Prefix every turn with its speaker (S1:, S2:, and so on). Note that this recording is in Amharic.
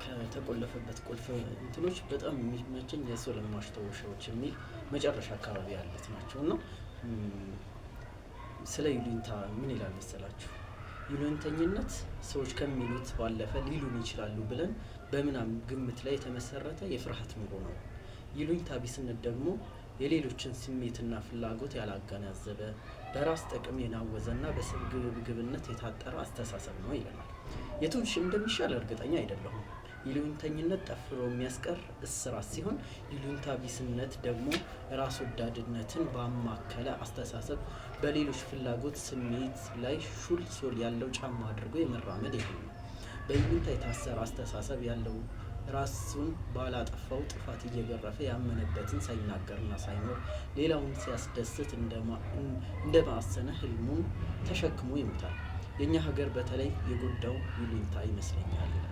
S1: ከተቆለፈበት ቁልፍ እንትኖች በጣም የሚመቸኝ የሶለን ማስታወሻዎች የሚል መጨረሻ አካባቢ ያሉት ናቸው። እና ስለ ይሉኝታ ምን ይላል መሰላችሁ? ይሉኝተኝነት ሰዎች ከሚሉት ባለፈ ሊሉን ይችላሉ ብለን በምናምን ግምት ላይ የተመሰረተ የፍርሃት ኑሮ ነው። ይሉኝታ ቢስነት ደግሞ የሌሎችን ስሜትና ፍላጎት ያላገናዘበ፣ በራስ ጥቅም የናወዘና በስግብግብነት የታጠረ አስተሳሰብ ነው ይለናል። የቱ እንደሚሻል እርግጠኛ አይደለሁም። ይሉኝተኝነት ጠፍሮ የሚያስቀር እስራት ሲሆን፣ ይሉኝታ ቢስነት ደግሞ ራስ ወዳድነትን ባማከለ አስተሳሰብ በሌሎች ፍላጎት ስሜት ላይ ሹል ሶል ያለው ጫማ አድርጎ የመራመድ ያህል ነው። በይሉኝታ የታሰረ አስተሳሰብ ያለው ራሱን ባላጠፋው ጥፋት እየገረፈ፣ ያመነበትን ሳይናገርና ሳይኖር ሌላውን ሲያስደስት እንደማሰነ ህልሙን ተሸክሞ ይሞታል። የእኛ ሀገር በተለይ የጎዳው ይሉኝታ ይመስለኛል ይላል።